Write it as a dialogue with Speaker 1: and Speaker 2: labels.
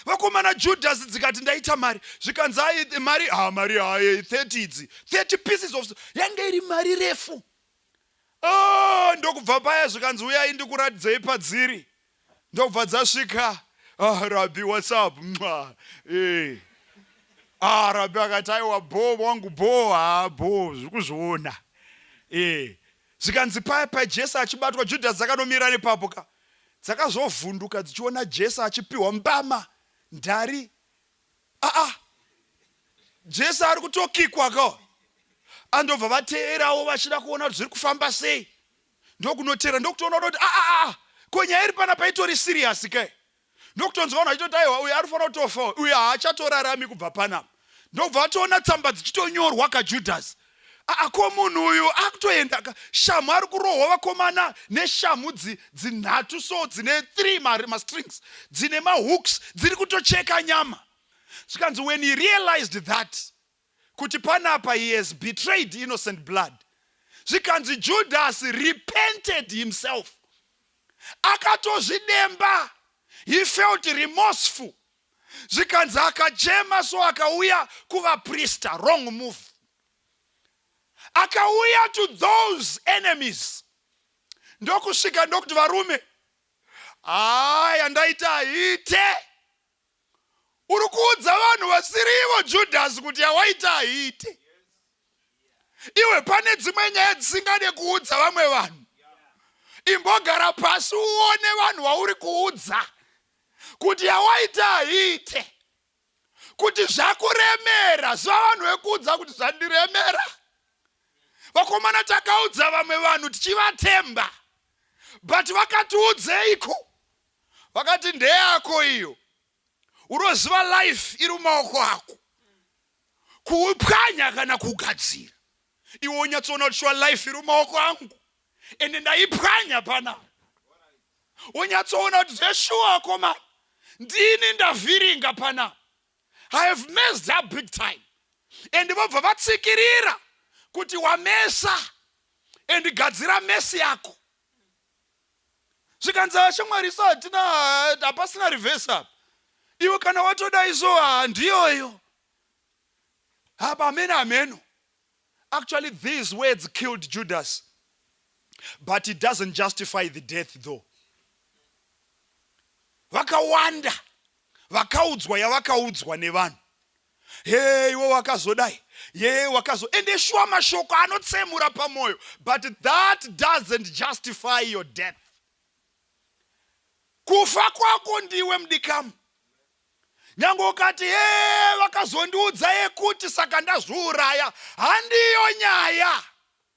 Speaker 1: Vakomana, Judhasi dzikati, "Ndaita mari." Zvikanzi, "Ai, mari? Ha, mari haye, 30 idzi, 30 pieces of, yange iri mari refu." Oh, ndokubva paya zvikanzi, "Uyai ndikuratidzei padziri." Ndobva dzasvika. "Ah, Rabbi, what's up?" Mwa. Eh. Ah, Rabbi akati, "Aiwa, bo wangu, bo, ha, bo, zviri kuzviona." Eh. Zvikanzi paya pa Jesu achibatwa, Judhasi dzakanomira nepapo ka. Dzakazovhunduka dzichiona Jesu achipiwa mbama ndari. Aa, Jesu ari kutokikwa ka. Andobva vateerawo vachida kuona kuti zviri kufamba sei. Ndokunotera, ndokutoona kuti aa, ko nyaya iri panapa itori serious kai. Ndokutonzwa vanhu vachitoti, "Aiwa, uyu ari kufanira kutofa uyu, haachatorarami kubva panapa." Ndobva vatoona tsamba dzichitonyorwa kaJudhasi. Aa, ko munhu uyu akutoenda ka, shamhu ari kurohwa, vakomana, neshamhu dzinhatu so, dzine three mastrings, dzine mahooks, dziri kutocheka nyama. Zvikanzi when he realized that kuti panapa he has betrayed innocent blood, zvikanzi Judas repented himself, akatozvidemba. He felt remorseful. Zvikanzi akachema, so akauya kuvaprista. Wrong move. Akauya to those enemies, ndokusvika ndokuti, "Varume, haya, ndaita haite." Uri kuudza vanhu vasirivo, Judhasi, kuti yawaita haite iwe. Pane dzimwe nyaya dzisingade kuudza vamwe vanhu. Imbogara pasi uone vanhu vauri kuudza kuti yawaita haite, kuti zvakuremera. Ziva vanhu vekuudza kuti zvandiremera. Vakomana, takaudza vamwe vanhu tichivatemba, but vakatiudzeiko? Vakati, "Ndeyako iyo, unoziva life iri mumaoko ako, kuupwanya kana kugadzira." Iwe unyatsoona kuti sure, life iri mumaoko angu, ende ndaipwanya panapa. Unyatsoona kuti zveshuwa, komana, ndini ndavhiringa panapa. I have messed up big time. And vobva vatsikirira kuti wamesa and gadzira mess yako. Zvikanzi, "Shamwari, so hatina, hapasina reverse apa. Iwe kana watodai so, handiyoyo apa, amene ameno." Actually, these words killed Judas, but it doesn't justify the death though. Vakawanda vakaudzwa yavakaudzwa nevanhu, "He, iwe wakazodai, ye wakazo." Ende shuwa, mashoko anotsemura pamwoyo, but that doesn't justify your death. Kufa kwako ndiwe mudikamu. Nyange ukati, "He, vakazondiudza yekuti, saka ndazviuraya," handiyo nyaya.